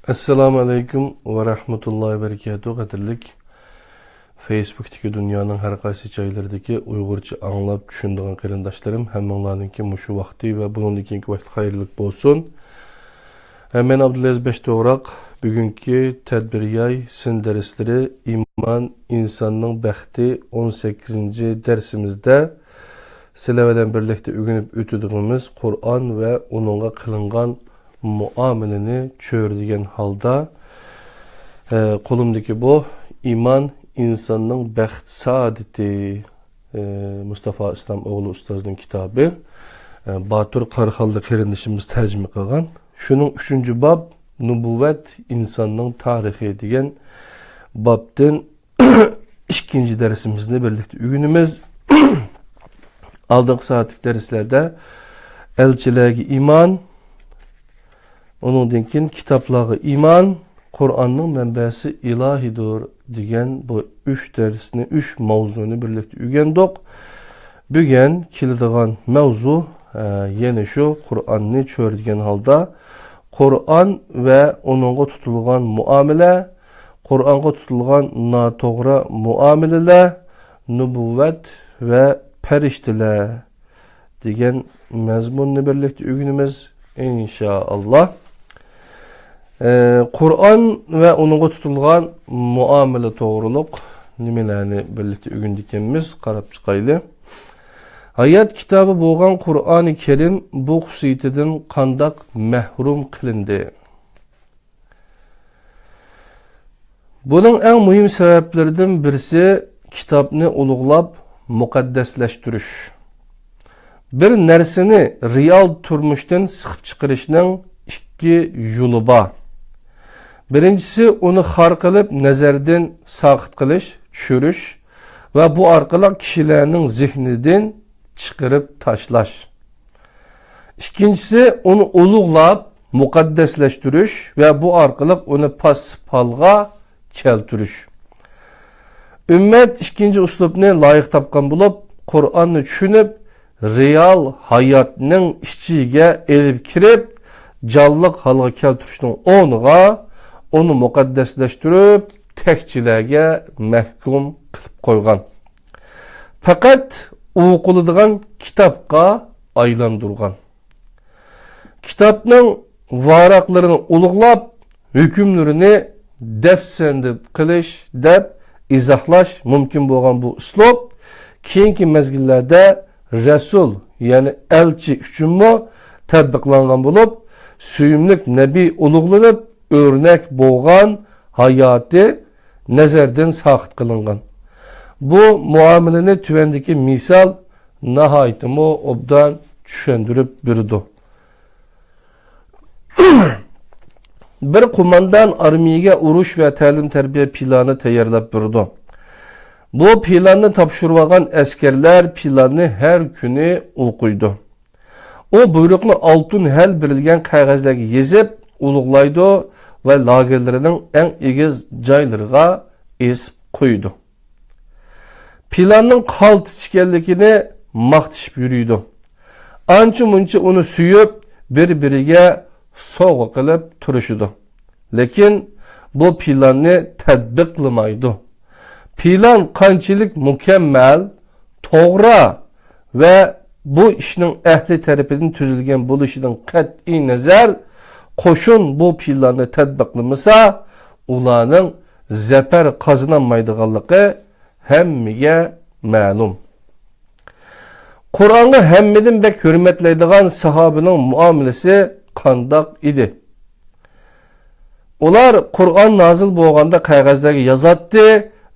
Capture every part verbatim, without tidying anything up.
ئەسسالامۇ ئەلەيكۇم ۋە رەھمەتۇللاھى ۋە بەرىكاتۇھ. قەدىرلىك فېيسبۇكتىكى دۇنيانىڭ ھەر قايسى جايلىرىدىكى ئۇيغۇرچە ئاڭلاپ چۈشىنىدىغان قېرىنداشلىرىم، ھەممىڭلارنىڭكى مۇشۇ ۋاقتى ۋە بۇنىڭدىن كېيىنكى ۋاقتى خەيرلىك بولسۇن. ھە، مەن ئابدۇلئەزىز بەشتوغراق. بۈگۈنكى تەدبىرىياي سىن دەرسلىرى ئىمان ئىنساننىڭ بەختى ئون سەككىزىنچى دەرسىمىزدە سىلەر بىلەن بىرلىكتە ئۆگىنىپ ئۆتىدىغىنىمىز قۇرئان ۋە ئۇنىڭغا قىلىنغان مۇئامىلىنى چۆرىدىگەن ھالدا، ئە، قولۇمدىكى بۇ ئىمان ئىنساننىڭ بەخت سائادىتى، ئە، مۇستافا ئىسلام ئوغلى ئۇستازنىڭ كىتابى، ئە، باتۇر قاراخانلىق قېرىندىشىمىز تەرجىمە قىلغان. شۇنىڭ ئۈچىنچى باب، نۇبۇۋۋەت ئىنساننىڭ تارىخى دېگەن بابتىن ئىككىنچى دەرسىمىزنى بىرلىكتە ئۆگىنىمىز. ئالدىنقى سائەتلىك دەرسلەردە ئەلچىلەرگە ئىمان، ئۇنىڭدىن كېيىن كىتابلارغا ئىمان، قۇرئاننىڭ مەنبەسى ئىلاھىدۇر دېگەن بۇ ئۈچ دەرسنى، ئۈچ ماۋزۇنى بىرلىكتە ئۆگەندۇق. بۈگۈن كېلىدىغان ماۋزۇ، ئە، يەنە شۇ قۇرئاننى چۆرىدىگەن ھالدا قۇرئان ۋە ئۇنىڭغا تۇتۇلغان مۇئامىلە، قۇرئانغا تۇتۇلغان ناتوغرا مۇئامىلىلەر، نۇبۇۋۋەت ۋە پەرىشتىلەر دېگەن مەزمۇننى بىرلىكتە ئۆگىنىمىز، ئىنشائاللا. ئە، قۇرئان ۋە ئۇنىڭغا تۇتۇلغان مۇئامىلە توغرۇلۇق نېمىلەرنى بىرلىكتە ئۆگىنىدىكەنمىز، قاراپ چىقايلى. ھايات كىتابى بولغان قۇرئانى كەرىم بۇ خۇسۇسىيىتىدىن قانداق مەھرۇم قىلىندى؟ بۇنىڭ ئەڭ مۇھىم سەۋەبلىرىدىن بىرسى كىتابنى ئۇلۇغلاپ مۇقەددەسلەشتۈرۈش. بىر نەرسىنى رېئال تۇرمۇشتىن سىقىپ چىقىرىشنىڭ ئىككى يولى بار. بىرىنچىسى، ئۇنى خار قىلىپ نەزەردىن ساقىت قىلىش، چۈشۈرۈش ۋە بۇ ئارقىلىق كىشىلەرنىڭ زېھنىدىن چىقىرىپ تاشلاش. ئىككىنچىسى، ئۇنى ئۇلۇغلاپ مۇقەددەسلەشتۈرۈش ۋە بۇ ئارقىلىق ئۇنى پاسسىپ ھالغا كەلتۈرۈش. ئۈممەت ئىككىنچى ئۇسلۇبنى لايىق تاپقان بولۇپ، قۇرئاننى چۈشىنىپ، رېئال ھاياتنىڭ ئىچىگە ئېلىپ كىرىپ، جانلىق ھالغا كەلتۈرۈشنىڭ ئورنىغا ئۇنى مۇقەددەسلەشتۈرۈپ، تەكچىلەرگە مەھكۇم قىلىپ قويغان. پەقەت ئوقۇلىدىغان كىتابقا ئايلاندۇرغان. كىتابنىڭ ۋاراقلىرىنى ئۇلۇغلاپ، ھۆكۈملىرىنى دەپسەندە قىلىش دەپ ئىزاھلاش مۇمكىن بولغان بۇ ئۇسلۇب كېيىنكى مەزگىللەردە رەسۇل، يەنى ئەلچى ئۈچۈنمۇ تەتبىقلانغان بولۇپ، سۆيۈملۈك نەبى ئۇلۇغلىنىپ، ئۆرنەك بولغان ھاياتى نەزەردىن ساقىت قىلىنغان. بۇ مۇئامىلىنى تۆۋەندىكى مىسال ناھايىتىمۇ ئوبدان چۈشەندۈرۈپ بېرىدۇ. بىر قوماندان ئارمىيەگە ئۇرۇش ۋە تەلىم-تەربىيە پىلانى تەييارلاپ بېرىدۇ. بۇ پىلاننى تاپشۇرۇۋالغان ئەسكەرلەر پىلاننى ھەر كۈنى ئوقۇيدۇ. ئۇ بۇيرۇقنى ئالتۇن ھەل بېرىلگەن قەغەزلەرگە يېزىپ ئۇلۇغلايدۇ ۋە لاگېرلىرىنىڭ ئەڭ ئېگىز جايلىرىغا ئېسىپ قويىدۇ. پىلاننىڭ قالتىس ئىكەنلىكىنى ماختىشىپ يۈرىدۇ. ئانچە-مۇنچە ئۇنى سۆيۈپ، بىر-بىرىگە سوۋغا قىلىپ تۇرۇشىدۇ. لېكىن بۇ پىلاننى تەتبىقلىمايدۇ. پىلان قانچىلىك مۇكەممەل، توغرا ۋە بۇ ئىشنىڭ ئەھلى تەرىپىدىن تۈزۈلگەن بولۇشىدىن قەتئىي نەزەر، قوشۇن بۇ پىلاننى تەتبىقلىمىسا، ئۇلارنىڭ زەپەر قازىنالمايدىغانلىقى ھەممىگە مەلۇم. قۇرئانغا ھەممىدىن بەك ھۆرمەتلەيدىغان ساھابىنىڭ مۇئامىلىسى قانداق ئىدى؟ ئۇلار قۇرئان نازىل بولغاندا قەغەزلەرگە يازاتتى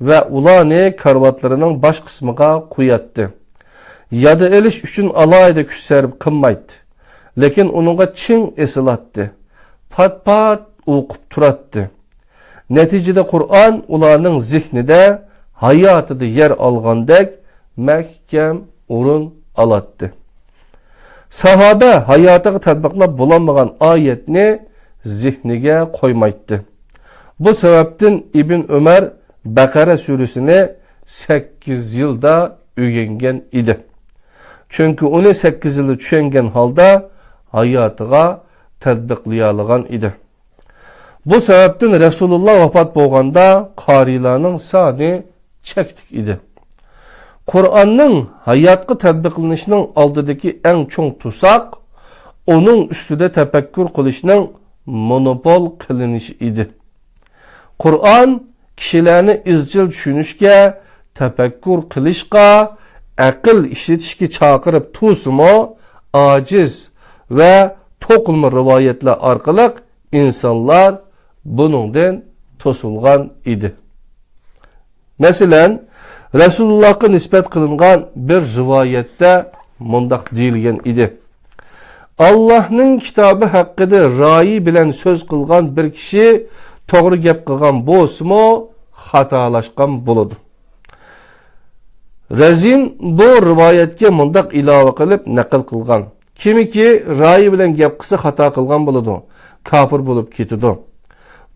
ۋە ئۇلارنى كارىۋاتلىرىنىڭ باش قىسمىغا قوياتتى. ياد ئېلىش ئۈچۈن ئالاھىدە كۈچ سەرپ قىلمايتتى. لېكىن ئۇنىڭغا چىڭ ئېسىلاتتى. پات-پات ئوقۇپ تۇراتتى. نەتىجىدە قۇرئان ئۇلارنىڭ زېھنىدە، ھاياتىدا يەر ئالغاندەك مەھكەم ئورۇن ئالاتتى. ساھابە ھاياتىغا تەتبىقلاپ بولالمىغان ئايەتنى زېھنىگە قويمايتتى. بۇ سەۋەبتىن ئىبن ئۆمەر بەقەرە سۈرىسىنى سەككىز يىلدا ئۆگەنگەن ئىدى. چۈنكى ئۇنى سەككىز يىلدا چۈشەنگەن ھالدا ھاياتىغا تەتبىقلىيالىغان ئىدى. بۇ سەۋەبتىن رەسۇلۇللا ۋاپات بولغاندا قارىيلارنىڭ سانى چەكلىك ئىدى. قۇرئاننىڭ ھاياتقا تەتبىقلىنىشىنىڭ ئالدىدىكى ئەڭ چوڭ توساق ئۇنىڭ ئۈستىدە تەپەككۇر قىلىشنىڭ مونوپول قىلىنىشى ئىدى. قۇرئان كىشىلەرنى ئىزچىل چۈشىنىشكە، تەپەككۇر قىلىشقا، ئەقىل ئىشلىتىشكە چاقىرىپ تۇرسىمۇ، ئاجىز ۋە توقۇلما رىۋايەتلەر ئارقىلىق ئىنسانلار بۇنىڭدىن توسۇلغان ئىدى. مەسىلەن، رەسۇلۇللاھقا نىسبەت قىلىنغان بىر رىۋايەتتە مۇنداق دېيىلگەن ئىدى: «ئاللاھنىڭ كىتابى ھەققىدە رايى بىلەن سۆز قىلغان بىر كىشى توغرا گەپ قىلغان بولسىمۇ، خاتالاشقان بولىدۇ.» رەزىن بۇ رىۋايەتكە مۇنداق ئىلاۋە قىلىپ نەقىل قىلغان: «كىمكى رايى بىلەن گەپ قىلسا، خاتا قىلغان بولىدۇ، كاپىر بولۇپ كېتىدۇ.»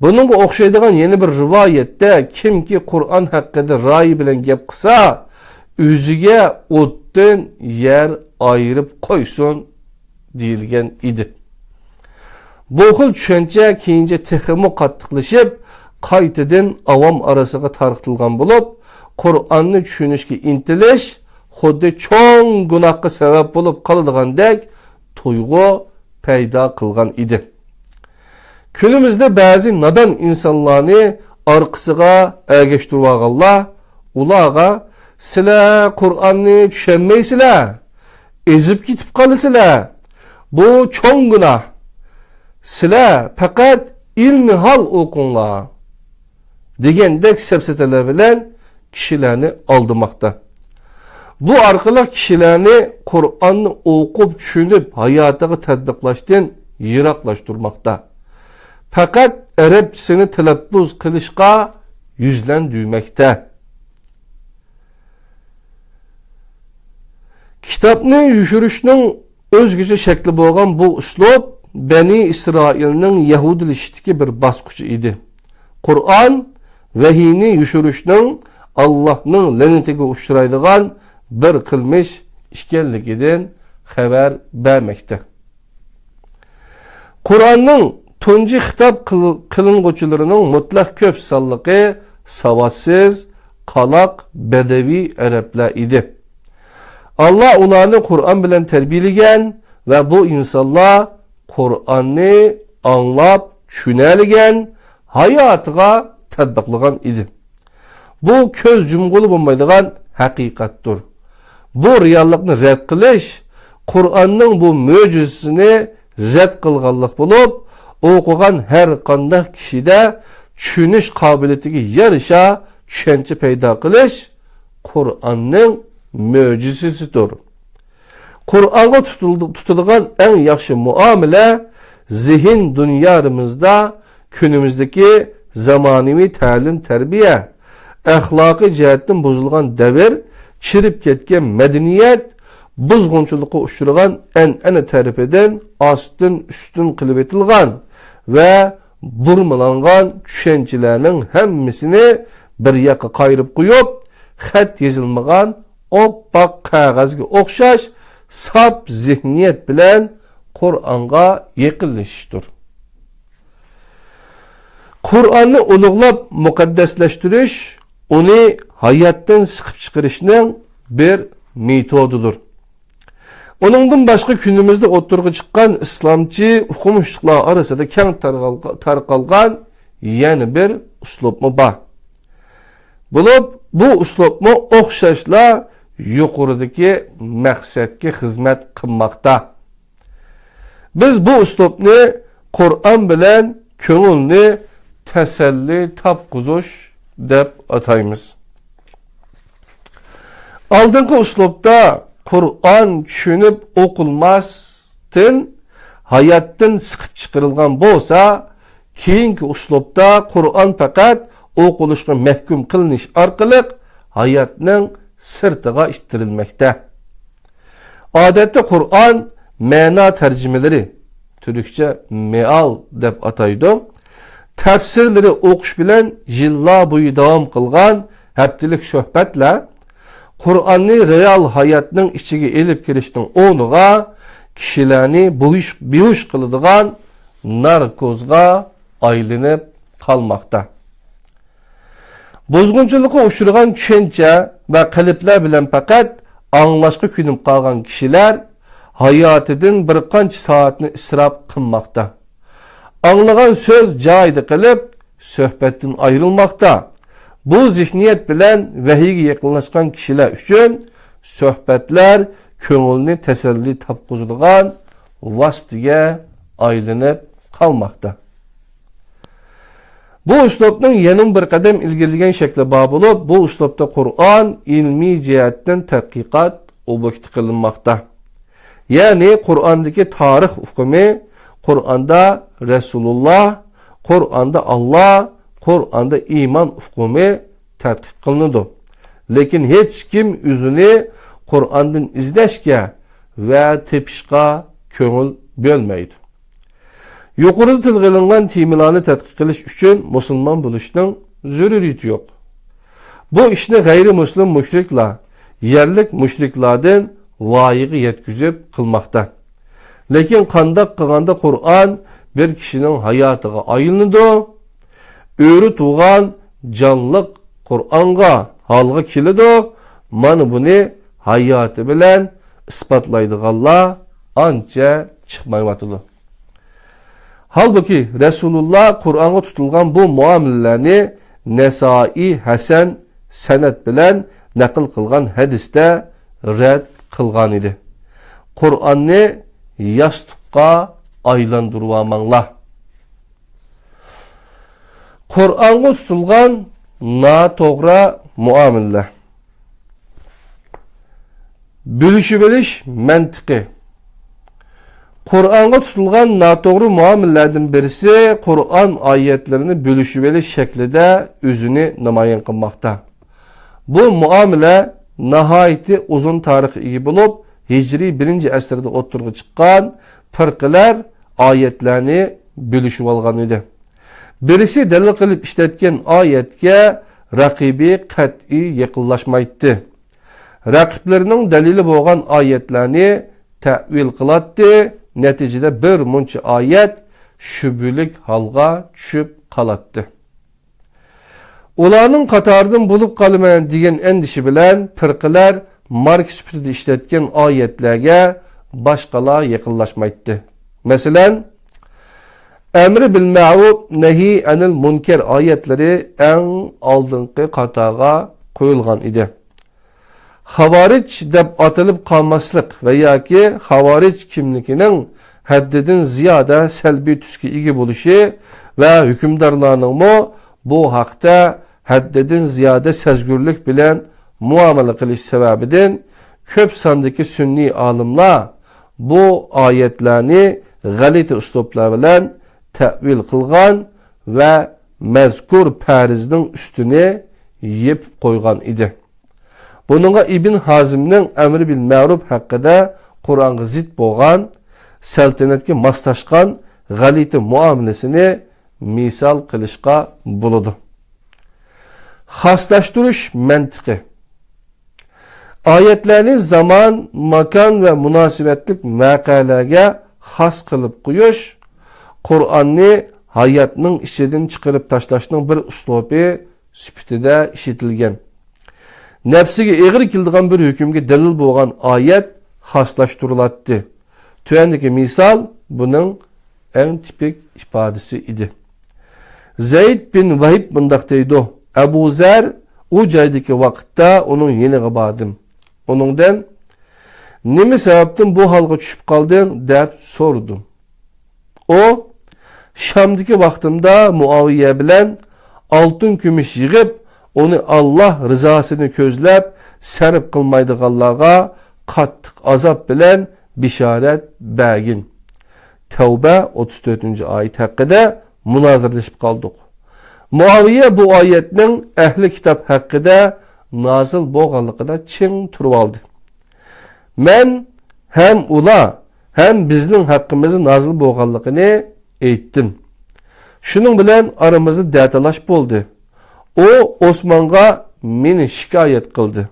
بۇنىڭغا ئوخشايدىغان يەنە بىر رىۋايەتتە: «كىمكى قۇرئان ھەققىدە رايى بىلەن گەپ قىلسا، ئۆزىگە ئوتتىن يەر ئايرىپ قويسۇن» دېيىلگەن ئىدى. بۇ خىل چۈشەنچە كېيىنچە تېخىمۇ قاتتىقلىشىپ، قايتىدىن ئاۋام ئارىسىغا تارقىتىلغان بولۇپ، قۇرئاننى چۈشىنىشكە ئىنتىلىش خۇددى چوڭ گۇناھقا سەۋەب بولۇپ قالىدىغاندەك تۇيغۇ پەيدا قىلغان ئىدى. كۈنىمىزدە بەزى نادان ئىنسانلارنى ئارقىسىغا ئەگەشتۈرۈۋالغانلار ئۇلارغا: «سىلەر قۇرئاننى چۈشەنمەيسىلەر، ئېزىپ كېتىپ قالىسىلەر، بۇ چوڭ گۇناھ، سىلەر پەقەت ئىلمىھال ئوقۇڭلار» دېگەندەك سەپسەتىلەر بىلەن كىشىلەرنى ئالدىماقتا. بۇ ئارقىلىق كىشىلەرنى قۇرئاننى ئوقۇپ چۈشىنىپ ھاياتىغا تەتبىقلاشتىن يىراقلاشتۇرماقتا. پەقەت ئەرەبچىسىنى تەلەپپۇز قىلىشقا يۈزلەندۈرمەكتە. كىتابنى يوشۇرۇشنىڭ ئۆزگىچە شەكلى بولغان بۇ ئۇسلۇب بەنى ئىسرائىلنىڭ يەھۇدىيلىشىشتىكى بىر باسقۇچى ئىدى. قۇرئان ۋەھىينى يوشۇرۇشنىڭ ئاللاھنىڭ لەنىتىگە ئۇچرايدىغان بىر قىلمىش ئىكەنلىكىدىن خەۋەر بەرمەكتە. قۇرئاننىڭ تۇنجى خىتاب قىل-، قىلىنغۇچىلىرىنىڭ مۇتلەق كۆپ سانلىقى ساۋاتسىز، قالاق، بەدەۋىي ئەرەبلەر ئىدى. ئاللا ئۇلارنى قۇرئان بىلەن تەربىيەلىگەن ۋە بۇ ئىنسانلار قۇرئاننى ئاڭلاپ چۈشىنەلىگەن، ھاياتىغا تەتبىقلىغان ئىدى. بۇ كۆز يۇمغىلى بولمايدىغان ھەقىقەتتۇر. بۇ رېئاللىقنى رەت قىلىش قۇرئاننىڭ بۇ مۆجىزىسىنى رەت قىلغانلىق بولۇپ، ئوقۇغان ھەر قانداق كىشىدە چۈشىنىش قابىلىيىتىگە يارىشا چۈشەنچە پەيدا قىلىش قۇرئاننىڭ مۆجىزىسىدۇر. قۇرئانغا تۇتۇلدى-، تۇتىدىغان ئەڭ ياخشى مۇئامىلە زېھىن دۇنيارىمىزدا كۈنىمىزدىكى زامانىۋى تەلىم-تەربىيە، ئەخلاقىي جەھەتتىن بۇزۇلغان دەۋر، چىرىپ كەتكەن مەدەنىيەت، بۇزغۇنچىلىققا ئۇچرىغان ئەنئەنە تەرىپىدىن ئاستىن-ئۈستۈن قىلىۋېتىلغان ۋە بۇرمىلانغان چۈشەنچىلەرنىڭ ھەممىسىنى بىر ياققا قايرىپ قويۇپ، خەت يېزىلمىغان ئاپئاق قەغەزگە ئوخشاش ساپ زېھنىيەت بىلەن قۇرئانغا يېقىنلىشىشتۇر. قۇرئاننى ئۇلۇغلاپ مۇقەددەسلەشتۈرۈش ئۇنى ھاياتتىن سىقىپ چىقىرىشنىڭ بىر مېتودىدۇر. ئۇنىڭدىن باشقا كۈنىمىزدە ئوتتۇرىغا چىققان ئىسلامچى ئوقۇمۇشلۇقلار ئارىسىدا كەڭ تارغالغا-، تارقالغان يەنە بىر ئۇسلۇبمۇ بار. بولۇپ، بۇ ئۇسلۇبمۇ ئوخشاشلا يۇقىرىدىكى مەقسەتكە خىزمەت قىلماقتا. بىز بۇ ئۇسلۇبنى قۇرئان بىلەن كۆڭۈلنى تەسەللى تاپقۇزۇش دەپ ئاتايمىز. ئالدىنقى ئۇسلۇبتا قۇرئان چۈشىنىپ ئوقۇلماستىن، ھاياتتىن سىقىپ چىقىرىلغان بولسا، كېيىنكى ئۇسلۇبتا قۇرئان پەقەت ئوقۇلۇشقا مەھكۇم قىلىنىش ئارقىلىق ھاياتنىڭ سىرتىغا ئىتتىرىلمەكتە. ئادەتتە قۇرئان مەنا تەرجىمىلىرى، تۈركچە مېئال دەپ ئاتايدۇ، تەپسىرلىرى ئوقۇش بىلەن يىللار بويى داۋام قىلغان ھەپتىلىك سۆھبەتلەر قۇرئاننى رېئال ھاياتنىڭ ئىچىگە ئېلىپ كىرىشنىڭ ئورنىغا كىشىلەرنى بويۇش-، بىھوش قىلىدىغان ناركوزغا ئايلىنىپ قالماقتا. بۇزغۇنچىلىققا ئۇچرىغان چۈشەنچە ۋە قېلىپلار بىلەن پەقەت ئاڭلاشقا كۆنۈپ قالغان كىشىلەر ھاياتىدىن بىر قانچە سائەتنى ئىسراپ قىلماقتا. ئاڭلىغان سۆز جايىدا قېلىپ، سۆھبەتتىن ئايرىلماقتا. بۇ زېھنىيەت بىلەن ۋەھىيگە يېقىنلاشقان كىشىلەر ئۈچۈن سۆھبەتلەر كۆڭۈلنى تەسەللى تاپقۇزىدىغان ۋاسىتىگە ئايلىنىپ قالماقتا. بۇ ئۇسلۇبنىڭ يەنە بىر قەدەم ئىلگىرىلىگەن شەكلى بار بولۇپ، بۇ ئۇسلۇبتا قۇرئان ئىلمىي جەھەتتىن تەتقىقات ئوبيېكتى قىلىنماقتا. يەنى قۇرئاندىكى تارىخ ئۇقۇمى، قۇرئاندا رەسۇلۇللا، قۇرئاندا ئاللا، قۇرئاندا ئىمان ئۇقۇمى تەتقىق قىلىنىدۇ. لېكىن ھېچكىم ئۆزىنى قۇرئاندىن ئىزدەشكە ۋە تېپىشقا كۆڭۈل بۆلمەيدۇ. يۇقىرىدا تىلغا ئېلىنغان تېمىلارنى تەتقىق قىلىش ئۈچۈن مۇسۇلمان بولۇشنىڭ زۆرۈرىيىتى يوق. بۇ ئىشنى غەيرىي مۇسلىم مۇشرىكلار، يەرلىك مۇشرىكلاردىن ۋايىغا يەتكۈزۈپ قىلماقتا. لېكىن قانداق قىلغاندا قۇرئان بىر كىشىنىڭ ھاياتىغا ئايلىنىدۇ؟ ئۆرە تۇغان جانلىق قۇرئانغا، ھالغا كېلىدۇ. مانا بۇنى ھاياتى بىلەن ئىسپاتلايدىغانلار ئانچە چىقمايۋاتىدۇ. ھالبۇكى، رەسۇلۇللا قۇرئانغا تۇتۇلغان بۇ مۇئامىلىلەرنى نەسائىي ھەسەن سەنەد بىلەن نەقىل قىلغان ھەدىستە رەت قىلغانىدى. قۇرئاننى ياستۇققا ئايلاندۇرۇۋالماڭلار. قۇرئانغا تۇتۇلغان ناتوغرا مۇئامىلىلەر. بۆلۈشۈۋېلىش مەنتىقى. قۇرئانغا تۇتۇلغان ناتوغرا مۇئامىلىلەردىن بىرسى، قۇرئان ئايەتلىرىنى بۆلۈشۈۋېلىش شەكلىدە ئۆزىنى نامايان قىلماقتا. بۇ مۇئامىلە ناھايىتى ئۇزۇن تارىخقا ئىگە بولۇپ، ھىجرىي بىرىنچى ئەسىردە ئوتتۇرىغا چىققان پىرقىلەر ئايەتلەرنى بۆلۈشۈۋالغان ئىدى. بىرسى دەلىل قىلىپ ئىشلەتكەن ئايەتكە رەقىبى قەتئىي يېقىنلاشمايتتى. رەقىبلىرىنىڭ دەلىلى بولغان ئايەتلەرنى تەئۋىل قىلاتتى، نەتىجىدە بىر مۇنچە ئايەت شۈبھىلىك ھالغا چۈشۈپ قالاتتى. ئۇلارنىڭ قاتارىدىن بولۇپ قالىمەن دېگەن ئەندىشە بىلەن پىرقىلەر ماركا سۈپىتىدە ئىشلەتكەن ئايەتلەرگە باشقىلار يېقىنلاشمايتتى. مەسىلەن، ئەمرى بىل مەرۇپ، نەھى ئەنىل مۇنكەر ئايەتلىرى ئەڭ ئالدىنقى قاتارغا قويۇلغان ئىدى. خاۋارىج دەپ ئاتىلىپ قالماسلىق ۋە ياكى خاۋارىج كىملىكىنىڭ ھەددىدىن زىيادە سەلبىي تۈسكە ئىگە بولۇشى ۋە ھۆكۈمدارلارنىڭمۇ بۇ ھەقتە ھەددىدىن زىيادە سەزگۈرلۈك بىلەن مۇئامىلە قىلىش سەۋەبىدىن، كۆپ ساندىكى سۈننىي ئالىملار بۇ ئايەتلەرنى غەلىتە ئۇسلۇبلار بىلەن تەئۋىل قىلغان ۋە مەزكۇر پەرىزنىڭ ئۈستىنى يېپىپ قويغان ئىدى. بۇنىڭغا ئىبن ھازىمنىڭ ئەمرى بىل مەرۇپ ھەققىدە قۇرئانغا زىت بولغان، سەلتەنەتكە ماسلاشقان غەلىتە مۇئامىلىسىنى مىسال قىلىشقا بولىدۇ. خاسلاشتۇرۇش مەنتىقى. ئايەتلەرنى زامان، ماكان ۋە مۇناسىۋەتلىك ۋەقەلەرگە خاس قىلىپ قويۇش قۇرئاننى ھاياتنىڭ ئىچىدىن چىقىرىپ تاشلاشنىڭ بىر ئۇسلۇبى سۈپىتىدە ئىشلىتىلگەن. نەپسىگە ئېغىر كېلىدىغان بىر ھۆكۈمگە دەلىل بولغان ئايەت خاسلاشتۇرۇلاتتى. تۆۋەندىكى مىسال بۇنىڭ ئەڭ تىپىك ئىپادىسى ئىدى. زەيد بىن ۋەھىب مۇنداق دەيدۇ: ئەبۇ زەر ئۇ جايدىكى ۋاقىتتا ئۇنىڭ يېنىغا باردىم. ئۇنىڭدىن، «نېمە سەۋەبتىن بۇ ھالغا چۈشۈپ قالدىڭ؟» دەپ سورىدىم. ئۇ، «شامدىكى ۋاقتىمدا مۇئاۋىيە بىلەن ئالتۇن كۈمۈش يىغىپ، ئۇنى ئاللاھ رىزاسىنى كۆزلەپ سەرپ قىلمايدىغانلارغا قاتتىق ئازاب بىلەن بېشارەت بەرگىن.» تەۋبە ئوتتۇز تۆتىنچى ئايەت ھەققىدە مۇنازىرىلىشىپ قالدۇق. مۇئاۋىيە بۇ ئايەتنىڭ ئەھلى كىتاب ھەققىدە نازىل بولغانلىقىدا چىڭ تۇرۇۋالدى. مەن ھەم ئۇلار ھەم بىزنىڭ ھەققىمىزدە نازىل بولغانلىقىنى ئېيتتىم. شۇنىڭ بىلەن ئارىمىزدا دەتالاش بولدى. ئۇ ئوسمانغا مېنى شىكايەت قىلدى.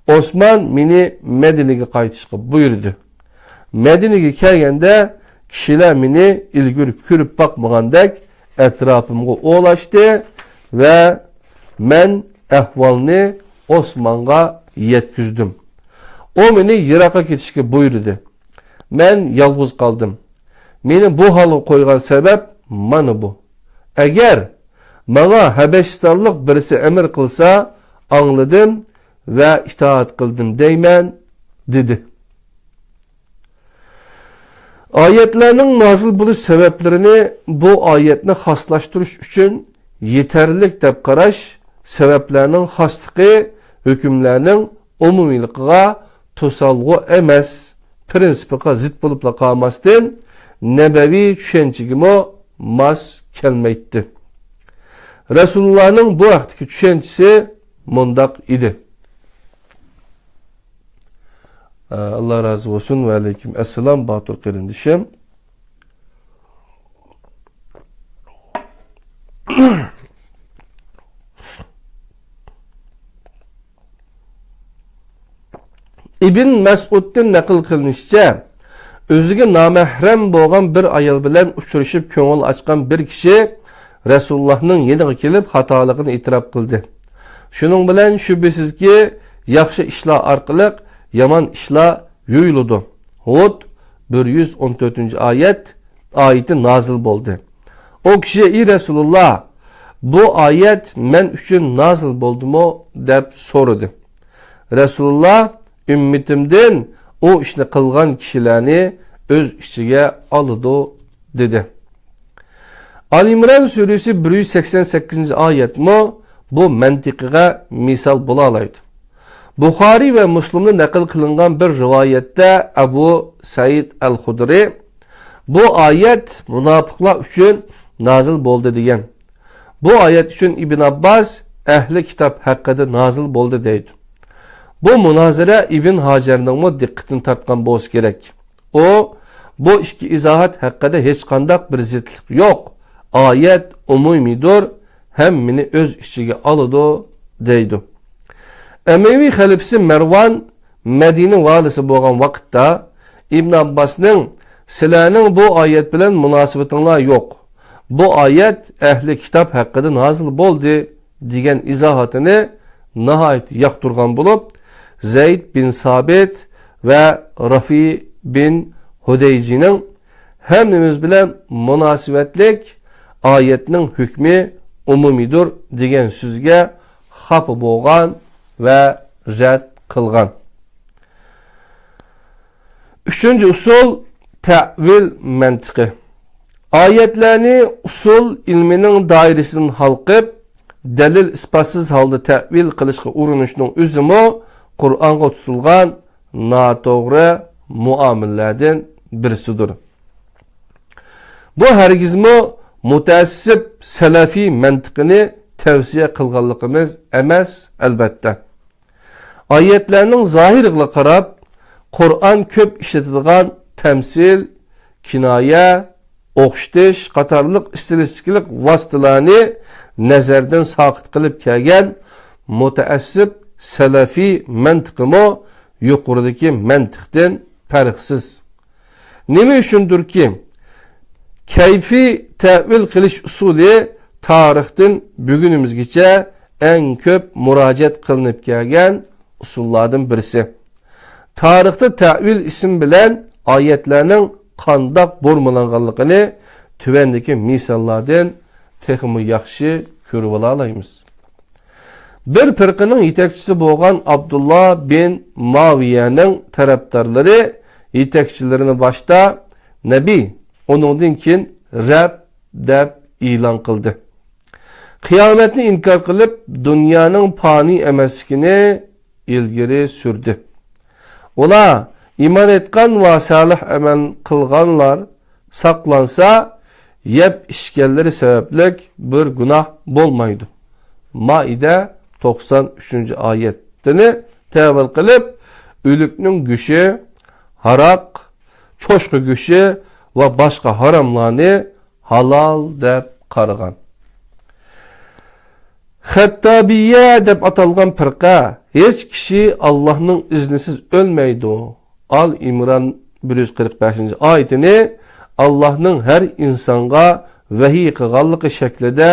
ئوسمان مېنى مەدىنىگە قايتىشقا بۇيرۇدى. مەدىنىگە كەلگەندە، كىشىلەر مېنى ئىلگىرى كۆرۈپ باقمىغاندەك ئەتراپىمغا ئولاشتى ۋە مەن ئەھۋالنى ئوسمانغا يەتكۈزدۈم. ئۇ مېنى يىراققا كېتىشكە بۇيرۇدى. مەن يالغۇز قالدىم. مېنى بۇ ھالغا قويغان سەۋەب مانا بۇ. ئەگەر ماڭا ھەبەشىستانلىق بىرسى ئەمىر قىلسا، ئاڭلىدىم ۋە ئىتائەت قىلدىم دەيمەن، دېدى. ئايەتلەرنىڭ نازىل بولۇش سەۋەبلىرىنى بۇ ئايەتنى خاسلاشتۇرۇش ئۈچۈن يېتەرلىك دەپ قاراش سەۋەبلەرنىڭ خاسلىقى ھۆكۈملەرنىڭ ئومۇمىيلىقىغا توسالغۇ ئەمەس پىرىنسىپىغا زىت بولۇپلا قالماستىن، نەبەۋىي چۈشەنچىگىمۇ ماس كەلمەيتتى. رەسۇلۇللانىڭ بۇ ھەقتىكى چۈشەنچىسى مۇنداق ئىدى. ئاللا رازى بولسۇن. ۋەئەلەيكۇم ئەسسالام، باتۇر قېرىندىشىم. ئىبن مەسئۇدتىن نەقىل قىلىنىشىچە، ئۆزىگە نامەھرەم بولغان بىر ئايال بىلەن ئۇچرىشىپ كۆڭۈل ئاچقان بىر كىشى رەسۇلۇللاھنىڭ يېنىغا كېلىپ خاتالىقىنى ئېتىراپ قىلدى. شۇنىڭ بىلەن شۈبھىسىزكى، ياخشى ئىشلار ئارقىلىق يامان ئىشلار يۇيۇلىدۇ. ھۇد، بىر يۈز ئون تۆتىنچى ئايەت، ئايىتى نازىل بولدى. ئۇ كىشى، ئى رەسۇلۇللا، بۇ ئايەت مەن ئۈچۈن نازىل بولدىمۇ؟ دەپ سورىدى. رەسۇلۇللا، ئۈممىتىمدىن ئۇ ئىشنى قىلغان كىشىلەرنى ئۆز ئىچىگە ئالىدۇ، دېدى. ئال ئىمران سۈرىسى بىر يۈز سەكسەن سەككىزىنچى ئايەتمۇ بۇ مەنتىقىگە مىسال بولالايدۇ. بۇخارىي ۋە مۇسلىمدىن نەقىل قىلىنغان بىر رىۋايەتتە ئەبۇ سەئىد ئەل خۇدرى، بۇ ئايەت مۇناپىقلار ئۈچۈن نازىل بولدى، دېگەن. بۇ ئايەت ئۈچۈن ئىبن ئابباس ئەھلى كىتاب ھەققىدە نازىل بولدى، دەيدۇ. بۇ مۇنازىرە ئىبن ھاجەرنىڭمۇ دىققىتىنى تارتقان بولسا كېرەك. ئۇ، بۇ ئىككى ئىزاھات ھەققىدە ھېچقانداق بىر زىتلىق يوق. ئايەت ئومۇمىيدۇر، ھەممىنى ئۆز ئىچىگە ئالىدۇ، دەيدۇ. ئەمەۋى خەلىپىسى مەرۋان مەدىنە ۋالىسى بولغان ۋاقىتتا ئىبن ئابباسنىڭ، سىلەرنىڭ بۇ ئايەت بىلەن مۇناسىۋىتىڭلار يوق. بۇ ئايەت ئەھلى كىتاب ھەققىدە نازىل بولدى، دېگەن ئىزاھاتىنى ناھايىتى ياقتۇرغان بولۇپ، زەيد بىن سابىت ۋە رافى بىن ھۇدەيجىنىڭ ھەممىمىز بىلەن مۇناسىۋەتلىك ئايەتنىڭ ھۆكمى ئومۇمىيدۇر دېگەن سۆزگە خاپا بولغان ۋە رەت قىلغان. ئۈچىنچى ئۇسۇل، تەئۋىل مەنتىقى. ئايەتلەرنى ئۇسۇل ئىلمىنىڭ دائىرىسىدىن ھالقىپ، دەلىل-ئىسپاتسىز ھالدا تەئۋىل قىلىشقا ئۇرۇنۇشنىڭ ئۆزىمۇ قۇرئانغا تۇتۇلغان ناتوغرا مۇئامىلىلەردىن بىرسىدۇر. بۇ ھەرگىزمۇ مۇتەئەسسىپ سەلەفىي مەنتىقىنى تەۋسىيە قىلغانلىقىمىز ئەمەس، ئەلبەتتە. ئايەتلەرنىڭ زاھىرىغا قاراپ، قۇرئان كۆپ ئىشلىتىدىغان تەمسىل، كىنايە، ئوخشىتىش قاتارلىق ئىستىلىستىكىلىق ۋاسىتىلەرنى نەزەردىن ساقىت قىلىپ كەلگەن مۇتەئەسسىپ سەلەفىي مەنتىقىمۇ يۇقىرىدىكى مەنتىقتىن پەرقسىز. نېمە ئۈچۈندۇركى، كەيپىي تەئۋىل قىلىش ئۇسۇلى تارىختىن بۈگۈنىمىزگىچە ئەڭ كۆپ مۇراجىئەت قىلىنىپ كەلگەن ئۇسۇللاردىن بىرسى. تارىختا تەئۋىل ئىسمى بىلەن ئايەتلەرنىڭ قانداق بۇرمىلانغانلىقىنى تۆۋەندىكى مىساللاردىن تېخىمۇ ياخشى كۆرۈۋالالايمىز. بىر پىرقىنىڭ يېتەكچىسى بولغان ئابدۇللا بىن ماۋىيەنىڭ تەرەپدارلىرى يېتەكچىلىرىنى باشتا نەبىي، ئۇنىڭدىن كېيىن رەب دەپ ئېلان قىلدى. قىيامەتنى ئىنكار قىلىپ، دۇنيانىڭ پانىي ئەمەسلىكىنى ئىلگىرى سۈردى. ئۇلار، ئىمان ئېيتقان ۋە سالىھ ئەمەل قىلغانلار ساقلانسا، يەپ ئىچكەنلىرى سەۋەبلىك بىر گۇناھ بولمايدۇ. مائىدە، توقسان ئۈچىنچى ئايەتنى تەۋىل قىلىپ، ئۆلۈكنىڭ گۆشى، ھاراق، چوشقا گۆشى ۋە باشقا ھاراملارنى ھالال دەپ قارىغان. خەتتابىيە دەپ ئاتالغان پىرقە، ھېچ كىشى ئاللاھنىڭ ئىزنىسىز ئۆلمەيدۇ. ئال ئىمران بىر يۈز قىرىق بەشىنچى ئايىتىنى، ئاللاھنىڭ ھەر ئىنسانغا ۋەھىي قىلغانلىقى شەكلىدە